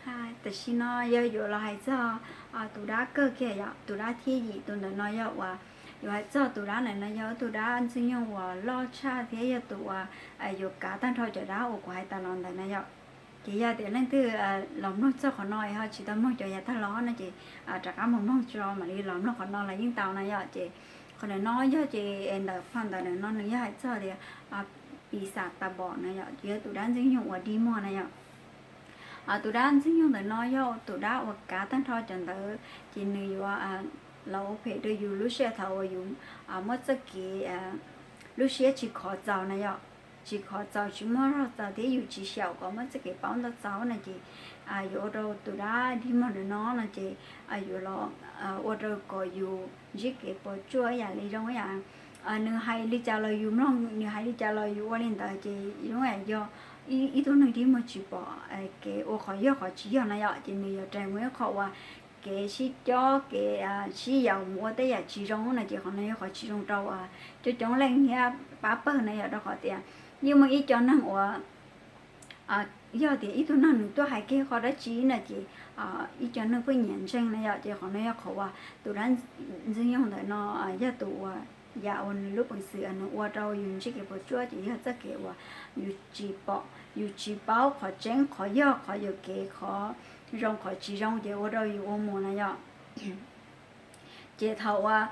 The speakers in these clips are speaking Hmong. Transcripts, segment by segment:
Tam sim no yog yuav los hais txog tus dab kawg kiag yom, tus dab thib yim. Tus ntawm no yog uas yuav hais txog tus dab ntawm no yog tus dab ntxwg nyoog uas loj tshaj thiab yog tus uas yuav kav tag nrho cov dab uas kuv hais tas los ntawd na yom. Ces yog tias leej twg los mloog txog qhov no es ho tsis tau mloog cov yav tag los no ces rov qab mus mloog tso mam li los mloog qhov no los yeej tau na yom. Ces qhov ntawm no yog ces ntawm phau ntawv ntawm no nws yog hais txog tias pis xam tas bom na yom, ces yog tus dab ntxwg nyoog uas dig muag na yom. Tus dab ntxwg nyoog ntawm no yog tus dab uas kav tag nrho cov ntawd, ces nws yuav los ua phem rau yus lub sij hawm thaum uas yus muaj txoj kev lub siab tsis khov txaus na yom, tsis khov txaus tsis muaj zog txaus thiab yus tsis xyaum kom muaj txoj kev paub ntau txaus no ces yuav ua rau tus dab dig muag ntawm no no ces yuav los ua rau kom yus ntsib kev puas tsuaj ib yam li zoo ib yam. Nws hais li cas los yus mloog, nws hais li cas los yus ua li ntawd ces zoo yam yog ib tug neeg dig muag tsis pom kev ua qhov yog qhov tsis yog na yom, ces nws yuav rais mus ib qho uas kev sib cob kev sib yaum mus ua tej yam tsis zoo no ces qhov no yog qhov tsis zoo rau coob coob leej thiab pab pawg na yom, rau qhov tias yeej muaj ib co neeg uas yog tias ib tug neeg nws tuaj hais kiag qhov dab tsi no ces ib co neeg pheej nyiam ntseeg na yom, ces qhov no yog qhov uas tus dab ntxwg nyoog ntawm no yog tus uas yam uas nws lub peev xwm nws ua rau yus ntsib kev puas tsuaj ces yog txoj kev uas yus tsis pom, yus tsis paub qhov tseeb qhov yog qhov yuam kev qhov zoo qhov tsis zoo ces ua rau yus ua mus na yom. Ces thaum uas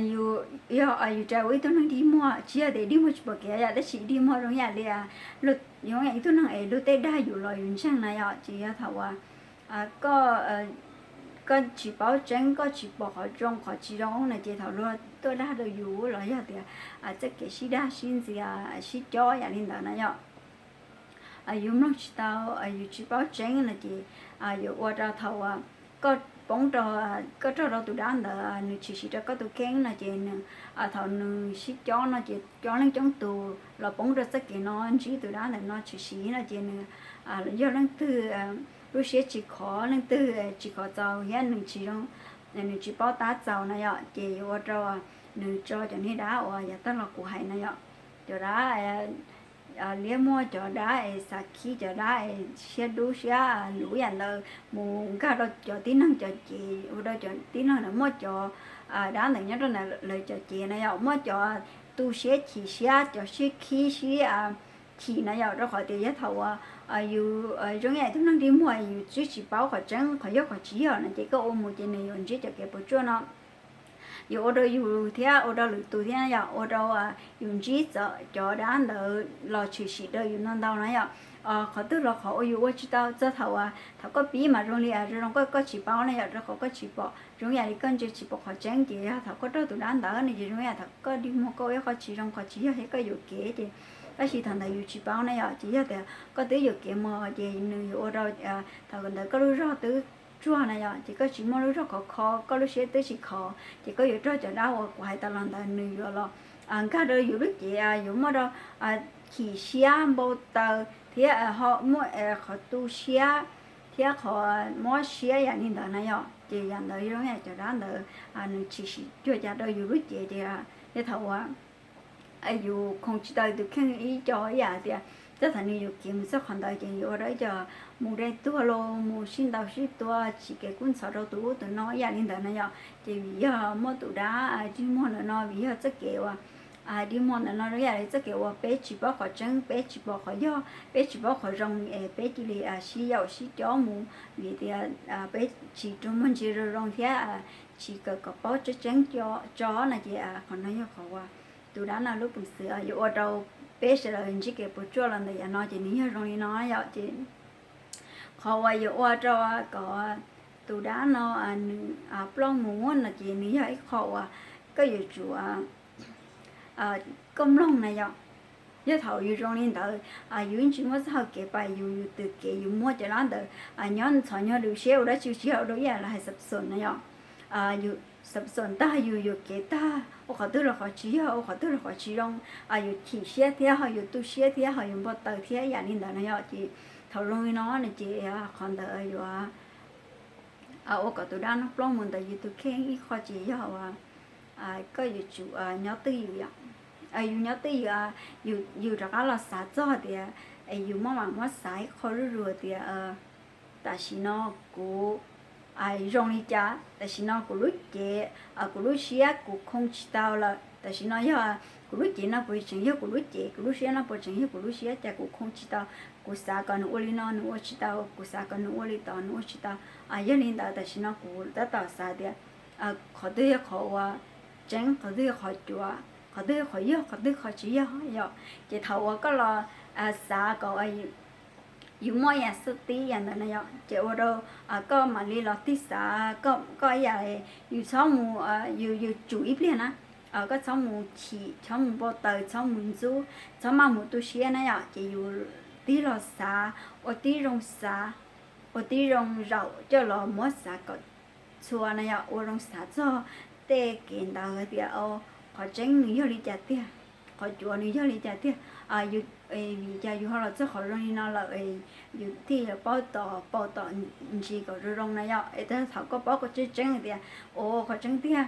yus, yog yus rais ua ib tug neeg dig muag, tsis yog tias dig muag tsis pom kev yom, tab sis dig muag zoo yam li zoo yam ib tug neeg es luag tej dag yus los yus ntseeg na yom, ces yog thaum uas koj tsis paub tseeb, koj tsis pom qhov zoo qhov tsis zoo no ces thaum luag tuaj dag rau yus los yog tias txoj kev sib dag sib ntxias sib cob yam li ntawd na yom, yus mloog tsis tau, yus tsis paub tseeb no ces yuav ua rau thaum uas koj poob rau, koj raug rau tus dab ntawd nws tshwm sim rau koj tus kheej no ces nws, thaum nws sib cob no ces coob leej coob tus los poob rau txoj kev no ntsib tus dab ntawm no tshwm sim no ces nws yog leej twg lub siab tsis khov, leej twg tsis khov txaus thiab nws tsis zoo, nws tsis paub tab txaus na yom, ces yuav ua rau nws tso cov niag dab uas yav tag los kuv hais na yom, cov dab liab muag, cov dab es xav khib, cov dab es siab dub siab luv yam ntawd mus nkag rau cov tib neeg cov cev, ua rau cov tib neeg ntawd muaj cov dab ntawd nyob rau ntawm lawv cov cev na yom, muaj cov tu siab chim siab, cov sib khib sib chim na yom, rau qhov tias yog thaum uas yus zoo yam ib tug neeg dig muag yus twb tsis paub qhov tseeb qhov yog qhov tsis yog no ces koj ua mus ces nws yuav ntsib cov kev puas tsuaj no. Yuav ua rau yus thiab ua rau lwm tus thiab yom, ua rau yus ntsib cov dab ntawd los tshwm sim rau yus no ntau na yom. Qhov twg los qhov uas yus ua tsis tau txog thaum uas thaum koj pib mas zoo li zoo zoo koj, koj tsis paub na yom, rau qhov koj tsis pom, zoo yam li koj ntsia tsis pom qhov tseeb ces yog thaum koj raug tus dab ntawd no ces zoo yam thaum koj dig muag koj ua ib qho tsis zoo qhov tsis yog thiab koj yuam kev ces, tab sis thaum ntawd yus tsis paub na yom, ces yog tias koj twb yuam kev mus ces nws yuav ua rau thaum ntawd koj lub zog twb tsuag na yom, ces koj tsis muaj lub zog khov kho, koj lub siab twb tsis khov ces koj yuav raug cov dab uas kuv hais tas los ntawd nws yuav los nkag rau yus lub cev, yuav muaj rau chim siab npau taws thiab ho muaj qhov tu siab thiab qhov mob siab yam li ntawd na yom. Ces yam ntawd zoo yam cov dab ntawd nws tshwm sim cuag cas rau yus lub cev ces yog thaum uas yus khoom tsis tau tus kheej ib co ib yam tias txog thaum nws yuam kev mus txog qhov ntawd ces yuav ua rau ib co mus dai tuag los mus sib ntaus sib tua tsis kev kub ntxhov rau tus ub tus no ib yam li ntawd na yom. Ces vim yog muaj tus dab dig muag ntawm no, vim yog txoj kev uas dig muag ntawm no zoo yam li txoj kev uas peb tsis paub qhov tseeb, peb tsis pom qhov yog, peb tsis paub qhov zoo es peb cia li sib yaum sib cob mus vim tias peb tsis muag ntsia zoo zoo thiab tsis kawm kom paub tseeb tseeb tso no ces qhov no yog qhov uas tus dab no lub peev xwm yuav ua rau peb sawv daws ntsib kev puas tsuaj los ntawm yam no ces nws yog zoo li no yom. Ces qhov uas yuav ua rau kom tus dab no nws ploj mus no ces nws yog ib qho uas koj yuav tsum koj mloog na yom. Yog thaum yus zoo li ntawd, yus yeej tsis muaj txoj hau kev pais yus, yus twm kev yus muab cov dab ntawd nyob ntxhov nyob dub siab ua dab tsi tsis yog ua rau ib yam li hais xab xoom na yom. Yus xab xoom tag yus yuam kev tag ua qhov twg los qhov tsis yog, ua qhov twg los qhov tsis zoo, yus chim siab thiab ho yus tu siab thiab ho yus npau taws thiab yam li ntawd na yom. Ces thaum zoo li no no ces qhov ntawd yuav ua kom tus dab no ploj mus ntawm yus tus kheej ib qho ces yog uas koj yuav tsum nyob twj ywm yom. Yus nyob twj ywm, yus rov qab los xav txog tias, yus muab mam muab xav ib qho zuj zus tias tam sim no kuv zoo li cas, tam sim no kuv lub cev, kuv lub siab kuv khoo tsis tau lawm, tam sim no yog kuv lub cev no kuv tseem yog kuv lub cev, kuv lub siab no puas tseem yog kuv lub siab, cas kuv khoo tsis tau. Kuv xav kom nws ua li no nws ua tsis tau, kuv xav kom nws ua li tod nws ua tsis tau. Yog li ntawd tam sim no kuv tab tom xav tias qhov twg yog qhov uas tseeb, qhov twg yog qhov cuav, qhov twg yog qhov yog, qhov twg qhov tsis yog yom. Ces thaum uas koj los xav kom yus muaj yam xub tib yam ntawd na yom, ces ua rau koj mam li los tig xav koj ib yam, yus txhob mus, yus yus tsum ib pliag na, koj txhob mus chim, txhob mus npau taws, txhob mus ntxub, txhob maj mus tu siab na yom, ces yus tig los xav, ua tib zoo xav, ua tib zoo zaum coj los muab xav kom txhua na yom, ua zoo xav txog tej kev ntawd tias qhov tseeb nws yog li cas tiag, qhov cuav nws yog li cas tiag. Vim cas yus ho los txog qhov zoo li no lawm, yus thiaj yuav paub tos paub tom ntsis kom zoo zoo na yom. Es thaum koj paub qhov tseeb tseeb tias, o, qhov tseeb tiag,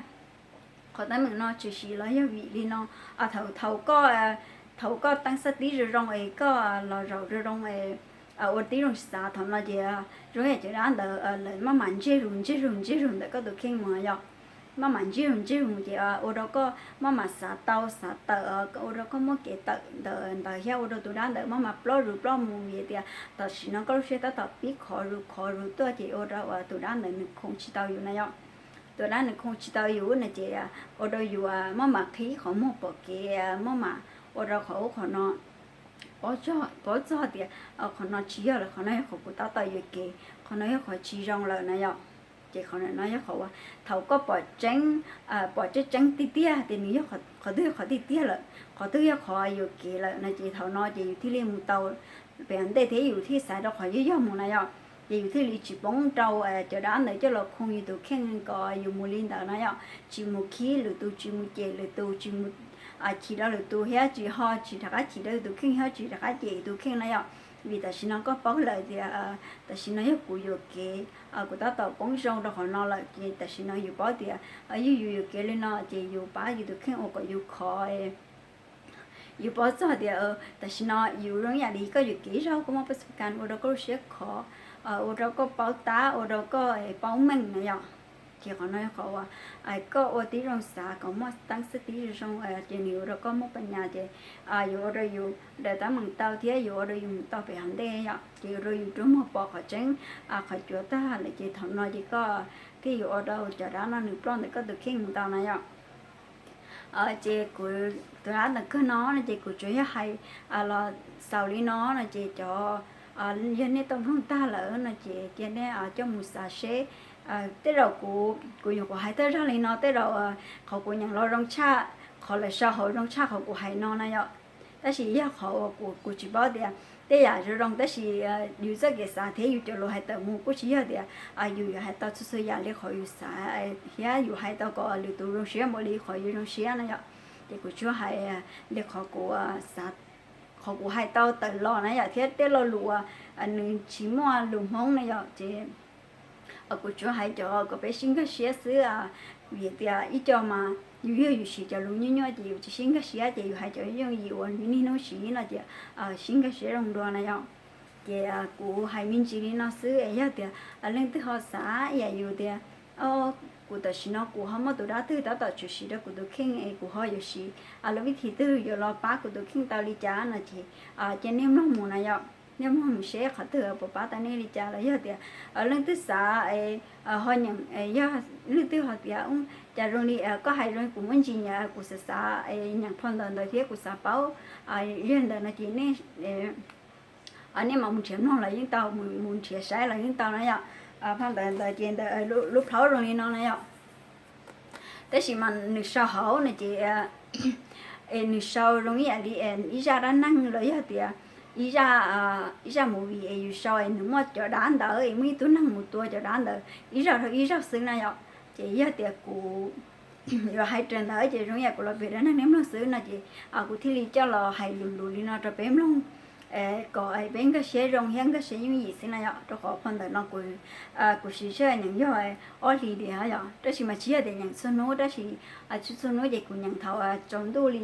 qhov teeb meem no tshwm sim los yog vim li no, thaum, thaum koj, thaum koj teeb xab tib zoo zoo es koj los zaum zoo zoo es ua tib zoo xav, thaum no ces zoo yam cov dab ntawd lawv maj mam ntseg zus ntseg zus ntseg zus ntawm koj tus kheej mus yom. Maj mam ntseg zus ntseg zus ces ua rau koj maj mam xav tau xav tawm, ua rau koj muaj kev tawm ntawd ntawd thiab ua rau tus dab ntawd maj mam ploj zus ploj mus vim tias tam sim no koj lub siab tab tom pib khov zus khov zus tuaj ces ua rau tus dab ntawd nws khoo tsis tau yus na yom. Tus dab nws khoo tsis tau yus no ces ua rau yus maj mam qhib qhov muag pom kev, maj mam ua rau qhov ub qhov no, paub txog tias qhov no tsis yog lawm, qhov no yog qhov kuv tab tom yuam kev, qhov no yog qhov tsis zoo lawm na yom. Ces qhov no yog qhov uas thaum koj pom tseeb, pom tseeb tseeb tiag tiag tias nws yog qhov twg yog qhov tiag tiag lawm, qhov twg yog qhov yuam kev lawm no ces thaum no ces yus thiaj li mus tau pem ntej thiab yus thiaj xav rau qhov yog yog mus na yom. Ces yus thiaj li tsis poob rau cov dab ntawd coj los khoo yus tus kheej kom yus mus li ntawd na yom. Tsis mus khib lwm tus, tsis mus cem lwm tus, tsis mus chim rau lwm tus thiab tsis ho tsis rov qab chim rau yus tus kheej thiab tsis rov qab cem yus tus kheej na yom. Vim tam sim no koj paub lawm tias tam sim no yog kuv yuam kev, kuv tab tom poob zoo rau qhov no lawm ces tam sim no yus paub tias yog yus yuam kev li no ces yus pab yus tus kheej ua kom yus khov. Yus paub txog tias tam sim no yus zoo ib yam li koj yuam kev zaug, koj muaj pes xu kas ua rau koj lub siab khov, ua rau koj paub tab, ua rau koj paub meej na yom. Ces qhov no yog qhov uas koj ua tib zoo xav kom muaj teeb xwb tib zoo zoo ces nws ua rau koj muaj pas nyas ces yuav ua rau yus daws teeb meem tau thiab yuav ua rau yus mus tau pem hauv ntej yom. Ces ua rau yus rua muag pom qhov tseeb qhov cuav tag lawm ces thaum no ces koj thiaj yuav ua rau cov dab no nws ploj ntawm koj tus kheej mus tau na yom. Ces kuv tus dab ntawm kawg no no ces kuv tsuas yog hais los xaus li no no ces cov, yog nej tau mloog tag lawm no ces cia nej coj mus xav seb. Tej zaum kuv, kuv nyuam qhuav hais thawj zag li no tej zaum qhov kuv nyeem los zoo tshaj qhov lawv sau hauv zoo tshaj qhov kuv hais no na yom. Tab sis yog qhov uas kuv, kuv tsis paub tias tej yam zoo zoo tab sis yus txoj kev xav thiab yus cov lus hais tawm mus kuj tsis yog tias yus yuav hais tau txhua txhua yam li qhov yus xav thiab yus hais tau kom lwm tus zoo siab npaum li qhov yus zoo siab na yom. Ces kuv tsuas hais li qhov kuv, qhov kuv hais tau tawm los na yom thiab tej lo lus uas nws tsis muaj lus Hmoob na yom ces kuv tsuas hais cov kom peb sib nkag siab xwb. Vim tias ib co mas yus yog yus siv cov lus nyuaj nyuaj ces yus tsis sib nkag siab ces yus hais cov yooj yim uas niaj hnub siv no ces sib nkag siab zoo dua na yom. Ces kuv hais me ntsis li no xwb es yog tias leej twg ho xav ib yam yus tias, o, kuv tam sim no kuv ho muaj tus dab twg tab tom tshwm sim rau kuv tus kheej es kuv ho yuav siv lub vib thim twg yuav los pab kuv tus kheej tau li cas no ces cia nej mloog mus na yom. Nej mloog mus seb qhov twg puas pab tau nej li cas los yog tias leej twg xav ho nyeem, yog leej twg ho tias, cas zoo li koj hais zoo kuv muaj ntsis nyiam kuv xav xav nyeem phau ntawv ntawd thiab kuv xav paub yog ntawd no ces nej, nej mam mus nrhiav mloog los yeej tau, mus nrhiav saib los yeej tau na yom. Phau ntawv ntawd ces ntawm lub plhaub zoo li no na yom. Tab sis mas nws sau hauv no ces es nws sau zoo ib yam li ib zaj dab neeg los yog tias ib zaj, ib zaj movie es yus sau es nws muaj cov dab ntawd es muaj ib tug neeg mus tua cov dab ntawd ib zaug dhau ib zaug xwb na yom. Ces yog tias kuv yuav hais raws ntawd ces zoo yam kuv los piav dab neeg nej mloog xwb no ces kuv thiaj li coj los hais lus lus li no rau peb mloog kom peb nkag siab zoo thiab nkag siab yooj yim xwb na yom. Rau qhov phau ntawv no kuv, kuv siv sij hawm nyeem yog ob hlis li yom, tab sis mas tsis yog tias nyeem txhua hnub tab sis txhua txhua hnub ces kuv nyeem thaum tsaus ntuj li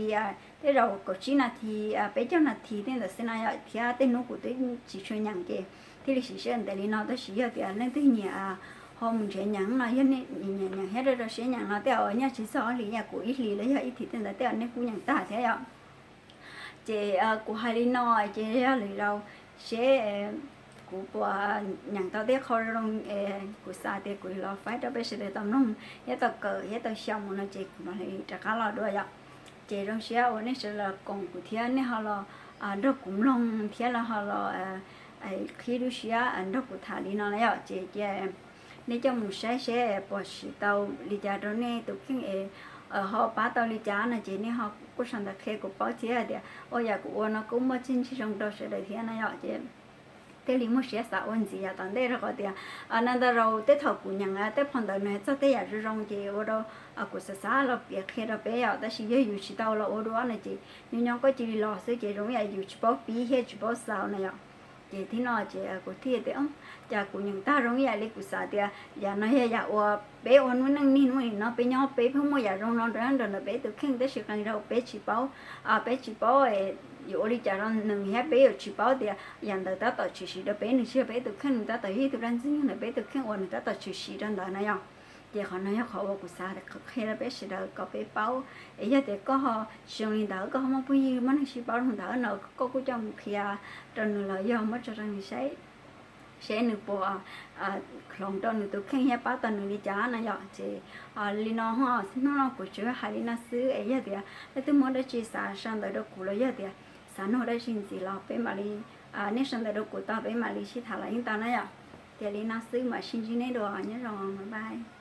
tej zaum kaum tsib nas this, peb caug nas this tej ntawd xwb na yom, thiab tej hnub kuv twb tsis tshua nyeem ces thiaj li sim sij hawm ntev li no. Tab sis yog tias leej twg nyiam ho mus nrhiav nyeem no, yog nej nyiam nyeem thiab rau rau siab nyeem no tej zaum nyaj tsis txog ob hlis, yog kuv ib hlis los yog ib thim tej ntawd tej zaum nej kuj nyeem tag thiab yom. Ces kuv hais li no ces yog lwm zaus seb kuv puas nyeem tau tej qho zoo, kuv xav tias kuv los faib rau peb sawv daws tau mloog thiab tau kawm thiab tau xyaum mus no ces kuv mam li rov qab los dua yom. Ces zoo siab uas nej sawv daws los koom kuv thiab nej ho los nrog kuv mloog thiab los ho los qhib lub siab nrog kuv tham li no na yom. Ces cia nej coj mus saib seb puas siv tau li cas rau nej tus kheej es ho pab tau li cas no ces nej ho kuj sau ntawv qhia kuv paub thiab tias ua yam kuv ua no kuj muaj txiaj ntsig zoo rau sawv daws thiab na yom. Ces thiaj li muaj siab xav ua ntxiv yav tom ntej rau qhov tias no ntau zaus tej thaum kuv nyeem tej phau ntawv nws txog tej yam zoo zoo ces ua rau kuv xav xav los piav qhia rau peb yom. Tab sis yog yus tsis tau los ua dua no ces nyob nyob koj cia li los xwb ces zoo ib yam yus tsis paub pib thiab tsis paub xaus na yom. Ces thib no ces kuv thiaj tias cas kuv nyeem tag zoo ib yam li kuv xav tias yam no yog yam uas peb ua lub neej niaj hnub no peb nyob peb pheej muaj yam zoo no rau nram ntawm peb tus kheej tab sis qee zaus peb tsis paub, peb tsis paub yuav ua li cas rau nws thiab peb yuav tsis paub tias yam ntawd tab tom tshwm sim rau peb, nws tsis yog peb tus kheej, nws tab tom yog ib tug dab ntxwg nyoog ntawm peb tus kheej uas nws tab tom tshwm sim rau ntawd na yom. Ces qhov no yog qhov uas kuv xav qhia rau peb sawv daws kom peb paub. Es yog tias koj ho tsis zoo li ntawd, koj ho muaj phooj ywg muaj neeg sib paub zoo ntawd no koj kuj coj mus qhia rau nws los yog muab tso rau nws saib seb nws puas hloov rau nws tus kheej thiab pab tau nws li cas no yom. Ces li no hnub no kuv tsuas hais li no xwb es yog tias leej twg muaj dab tsi xav sau ntawv rau kuv los yog tias xav nug dab tsi ntxiv los peb mam li, nej sau ntawv rau kuv tau peb mam li sib tham los yeej tau na yom. Ces li no xwb mam sib ntsib nej dua, nyob zoo, bye bye.